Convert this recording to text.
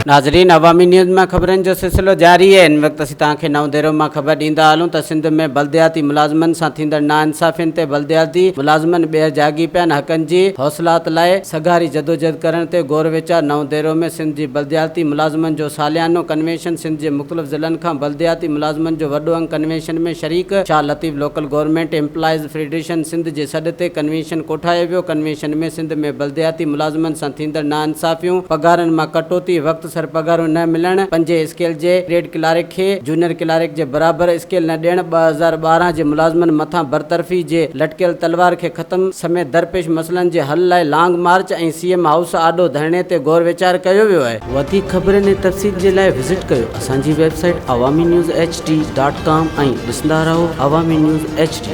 ناظرين عوامي نيوز مان خبرن جو سلسلو جاري آهي هن وقت اسين توهان کي نئون ديرو مان خبر ڏيندا هلون ته سنڌ ۾ بلدياتي ملازمن سان ٿيندڙ ناانصافين تي بلدياتي ملازمن ٻيهر جاڳي پيا آهن حقن جي حوصلات لاء سگهاري جدوجهد ڪرڻ تي غور ويچار نئون ديرو ۾ سنڌ جي بلدياتي ملازمن جو ساليانو ڪنوينشن سنڌ جي مختلف ضلعن کان بلدياتي ملازمن جو وڏو انگ ڪنوينشن ۾ شريڪ Shah Latif local government employees federation Sindh جي سڏ تي ڪنوينشن ڪوٺايو ويو، ڪنوينشن ۾ سنڌ ۾ بلدياتي ملازمن سان ٿيندڙ ناانصافيون، پگهارن مان ڪٽوتي، وقت سر پگهارون نه ملڻ، پنجين اسڪيل جي گريڊ ڪلارڪ کي جونيئر ڪلارڪ جي برابر اسڪيل نه ڏيڻ، 2012 جي ملازمن مٿان برطرفي جي لٽڪيل تلوار کي ختم سميت درپيش مسئلن جي حل لاء long march ۽ C M house آڏو ڌرڻي تي غور ويچار ڪيو ويو آهي. وڌيڪ خبرن ۽ تفصيل جي لاء وزٽ ڪيو اسان جي website Awami news H D dot com ۽ ڏسندا رهو عوامي نيوز ايڇ ڊي.